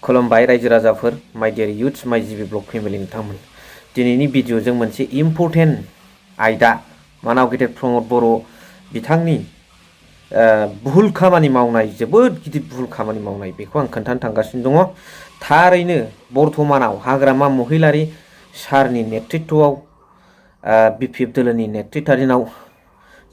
खुलुमबाय रायजो राजाफोर माय डियर युथ्स माय जिबि ब्लग फेमिलि नोंथांमोन दिनैनि भिडिअजों मोनसे इम्पर्टेन्ट आयदा मानाव गेदेर प्रमद बर' बिथांनि भुल खामानि मावनाय जोबोद गिदिर भुल खामानि मावनाय बेखौ आं खोन्थानो थांगासिनो दङ। थारैनो बर्थमानाव हाग्रामा महिलारी सारनि नेतृत्वआव बिपिएफ दोलोनि नेतृत्वाधीनाव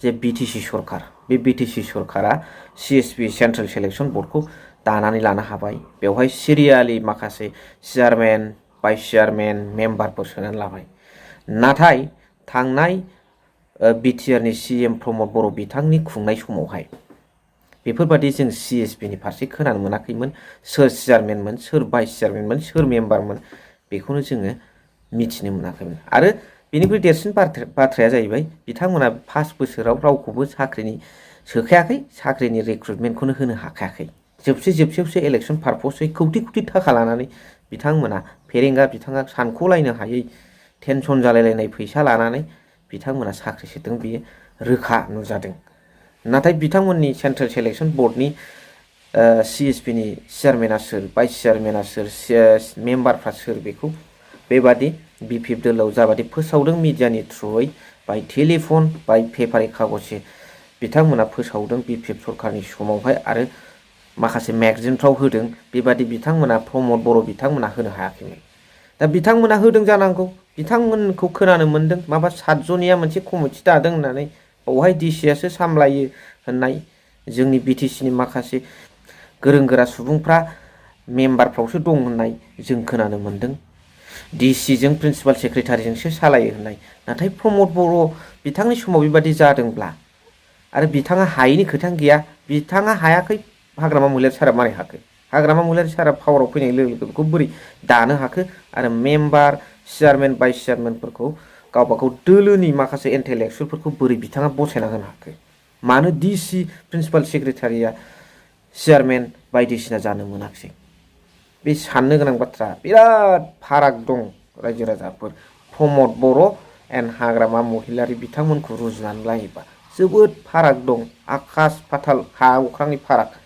जे बिटिसि सरकार बे बिटिसि सरकारा सिएसपि सेन्ट्रेल सिलेक्शन बर्डखौ दानानै लानो हाबाय। बेवहाय सिरियालि माखासे चेयारमेन भाइस चेयारमेन मेम्बारफोर सोनानै लाबाय। नाथाय थांनाय बिटिआरनि सीएम प्रमद बर' बिथांनि खुंनाय समावहाय बेफोरबादि जों सिएसपिनि फारसे खोनानो मोनाखैमोन। सोर चेयारमेनमोन, सोर भाइस चेयारमेनमोन, सोर मेम्बारमोन बेखौनो जोङो मिथिनो मोनाखैमोन। आरो बेनिख्रुइ देरसिन बाथ्राया जाहैबाय बिथांमोना 5 बोसोराव रावखौबो साख्रिनि सोखायाखै, साख्रिनि रिक्रुटमेन्टखौनो होनो हाखायाखै। जोबसेयावसो इलेक्शन पारपसै कौटि कौटि थाखा लानानै बिथांमोना फेरेंगा बिथाङा सानख'लायनो हायै टेनसन जालायलायनाय फैसा लानानै बिथांमोना साख्रि सोदों, बियो रोखा नुजादों। नाथाय बिथांमोननि सेन्ट्रेल सिलेक्शन बर्डनि सिएसपिनि चेयारमेना सोर, भाइस चेयारमेना सोर, मेम्बारफ्रा सोर बेखौ बेबादि बिपिएफ दोलोआव जाबादि फोसावदों मिडियानि थ्रुयै बाय टेलिफन बाय पेपारि कागजै बिथांमोना फोसावदों बिपिएफ सरकारनि समावहाय आरो माखासे मेगाजिनफ्राव होदों, बेबादि बिथांमोना प्रमद बर' बिथांमोना होनो हायाखैमोन। दा बिथांमोना होदों जानांगौ, बिथांमोनखौ खोनानो मोन्दों माबा 7 जनिया मोनसे कमिटि दादों होननानै, बावहाय डिसिआसो सामलायो होननाय जोंनि बिटिसिनि माखासे गोरों गोरा सुबुंफ्रा मेम्बारफ्रावसो दं होननाय जों खोनानो मोन्दों। डिसिजों प्रिन्सिपाल सेक्रेटारिजोंसो सालायो होननाय। नाथाय प्रमद बर' बिथांनि समाव बेबादि जादोंब्ला आरो बिथाङा हायैनि खोथायानो गैया, बिथाङा हायाखै, हाग्रामा महिलारी सारा मारै हाखो? हाग्रामा महिलारी सारा पावाराव फैनाय लोगो लोगो बेखौ बोरै दानो हाखो? आरो मेम्बार चेयारमेन भाइस चेयारमेनफोरखौ गावबागाव दोलोनि माखासे इन्टेलेक्सुयेलफोरखौ बोरै बिथाङा बसायना होनो हाखो? मानो डिसि प्रिन्सिपाल सेक्रेटारिया चेयारमेन बायदिसिना जानो मोनाखिसै? बे साननो गोनां बाथ्रा। बिराद फाराग दं रायजो राजाफोर। प्रमद बर' एन्ड हाग्रामा महिलारी बिथांमोनखौ रुजुनानै लायोबा जोबोद फाराग दं। आकाश पाताल हा अख्रांनि फाराग।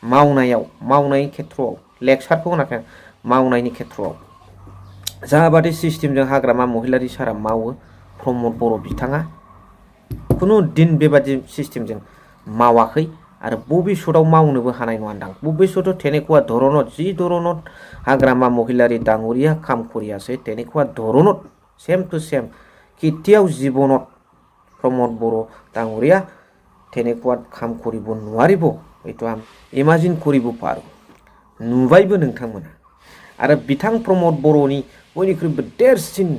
मावनायनि खेथ्रआव लेक्सारखौ होनाखै, मावनायनि खेथ्रआव जाबादि सिस्टेमजों हाग्रामा महिलारी सारा मावो, प्रमद बर' बिथाङा खुनु दिन बेबादि सिस्टेमजों मावाखै आरो भबिष्यतआव मावनोबो हानाय नङादां। भबिष्यतआव तेनेकुवा धरनत जि धरनत हाग्रामा महिलारी डाङरिया काम কৰি আছে तेनेकुवा धरनत सेम टु सेम केতিয়াव जीवनत प्रमद बर' डाङरिया तेनेकुवा काम करिब নোৱাৰিব। हयथ' आं इमाजिन करिब पारो। नुबायबो नोंथांमोना। आरो बिथां प्रमद बर'नि बयनिख्रुइबो देरसिन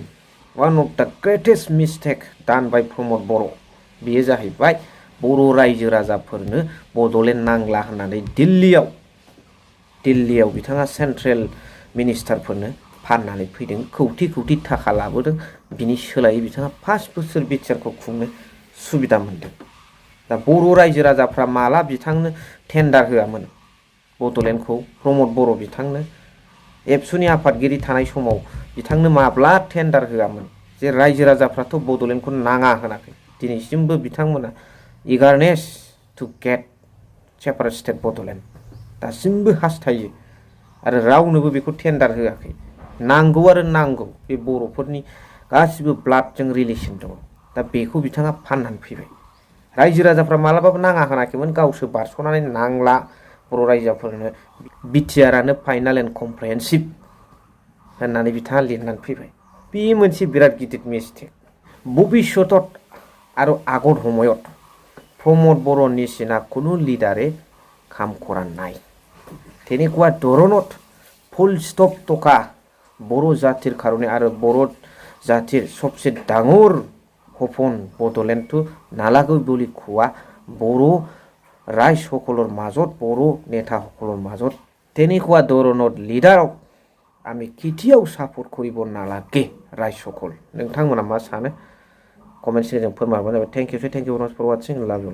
वान अफ द ग्रेटेस्ट मिस्टेक डान बाय प्रमद बर' बेयो जाहैबाय बर' रायजो राजाफोरनो बड'लेण्ड नांला होननानै दिल्लीयाव बिथाङा सेन्ट्रेल मिनिस्टारफोरनो फाननानै फैदों, कौटि कौटि थाखा लाबोदों। बिनि सोलायै बिथाङा 5 बोसोर बिटिआरखौ खुंनो सुबिदा मोन्दों। दा बर' रायजो राजाफ्रा माला बिथांनो टेन्डार होआमोन बड'लेण्डखौ? प्रमद बर' बिथांनो एबसुनि आफादगिरि थानाय समाव बिथांनो माब्ला टेन्डार होआमोन? जे रायजो राजाफ्राथ' बड'लेण्डखौ नाङा होनाखै। दिनैसिमबो बिथांमोना eagerness to get separate state Bodoland दासिमबो हास्थायो आरो रावनोबो बेखौ टेन्डार होआखै। नांगौ आरो नांगौ, बे बर'फोरनि गासिबो ब्लाडजों रिलेसन दङ। दा बेखौ बिथाङा फाननानै फैबाय। रायजो राजाफ्रा मालाबाबो नाङा होनाखैमोन, गावसो बारस'नानै नांला बर' रायजोफोरनो, बिटिआरानो फाइनाल एन्ड कमप्रिहेन्सिभ होननानै बिथाङा लिरनानै फैबाय। बे मोनसे बिराद गिदिर मिस्टेक। भबिष्यतत आरो आगत সময়त प्रमद बर' निचिना কোনো লিডারে কাম কৰা নাই। তেনেকুৱা ধৰণত ফুল ষ্টপ টকা बर' জাতিৰ কাৰণে আৰু बर' জাতিৰ सबसे ডাঙৰ সপোন বড়োলেণ্ডটো নালাগৈ বুলি কোৱা बर' ৰাইজসকলৰ মাজত, बर' নেতাসকলৰ মাজত তেনেকুৱা ধৰণৰ লিডাৰক আমি কেতিয়াও সাপোर्ट কৰিব নালাগে ৰাইজসকল। नोंथांमोना मा सानो? कमेन्ट सेक्सनजों फोरमायबानो जाबाय। थेंक इउ भेरि माच फर वाचिं। लाभ इउ।